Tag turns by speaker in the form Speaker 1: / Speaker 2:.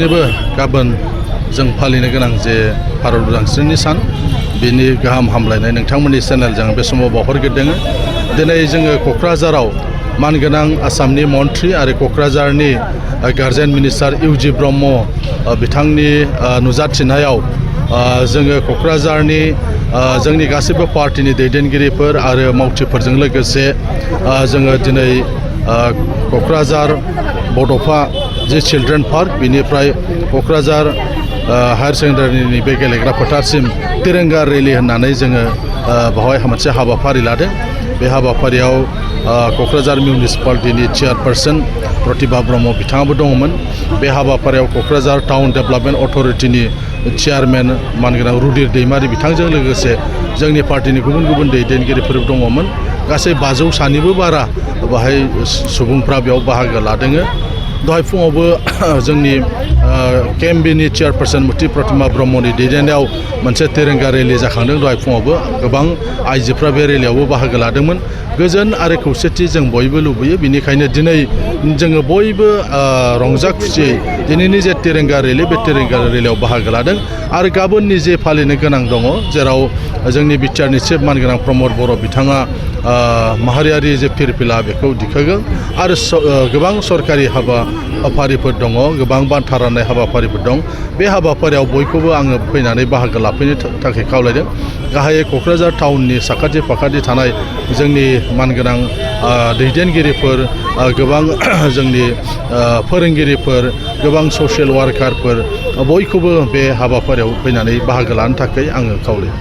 Speaker 1: गासैनिबो गाबोन जों फालिनो गोनां जे भारत उदांस्रिनि सान बिनि गाहाम हामलायनाय नोंथांमोननि चेनेलजों बे समाव बावहरग्रोदों। दिनै जोङो क'क्राझाराव मानगोनां आसामनि मन्थ्रि आरो क'क्राझारनि गार्जेन मिनिस्टार इउजि ब्रह्म बिथांनि नुजाथिनायाव जोङो क'क्राझारनि जोंनि गासैबो पार्टिनि दैदेनगिरिफोर आरो मावथिफोरजों लोगोसे जोङो दिनै क'क्राझार बड'फा जे चिल्ड्रेन पार्क बिनिफ्राय क'क्राझार हायार सेकेन्डारिनि बे गेलेग्रा फोथारसिम तिरंगा रेलि होननानै जोङो बेवहाय मोनसे हाबाफारि लादों। बे हाबाफारियाव क'क्राझार मिउनिसिपालिटिनि चेयारपारसन प्रतिभा ब्रह्म बिथाङाबो दङमोन। बे हाबाफारियाव क'क्राझार टाउन डेभेलपमेन्ट अथ'रिटिनि चेयारमेन मानगोनां रुदिर दैमारि बिथांजों लोगोसे जोंनि पार्टिनि गुबुन गुबुन दैदेनगिरिफोर दङमोन। गासै 500 बारा बाहाय सुबुंफ्रा बेयाव बाहागो लादों। दहाय फुङावबो जोंनि केएमबिनि चेयारपारसन मुर्ति प्रतिमा ब्रह्मनि दैदेननायाव मोनसे तिरंगा रेलि जाखांदों। दहाय फुङावबो गोबां आइजोफ्रा बे रेलियावबो बाहागो लादोंमोन। गोजोन आरो खौसेथि जों बयबो लुबैयो, बेनिखायनो दिनै जोङो बयबो रंजा खुसियै दिनैनि जे तिरंगा रेलि बे तिरंगा रेलियाव बाहागो लादों। आरो गाबोननि जे फालिनो गोनां दङ, जेराव जोंनि बिटिआरनि चिफ मानगोनां प्रमद बर' बिथाङा माहारियारि जे फिरफिला बेखौ दिखोगोन आरो गोबां सरकारि हाबाफारिफोर दङ, गोबां बान्था राननाय हाबाफारिफोर दं। बे हाबाफारियाव बयखौबो आङो फैनानै बाहागो लाफैनो थाखाय खावलायदों। गाहायै क'क्राझार टाउननि साखाथि फाखाथि थानाय जोंनि मानगोनां दैदेनगिरिफोर, गोबां जोंनि फोरोंगिरिफोर, गोबां ससियेल वार्कारफोर बयखौबो बे हाबाफारियाव फैनानै बाहागो लानो थाखाय आङो खावलायो।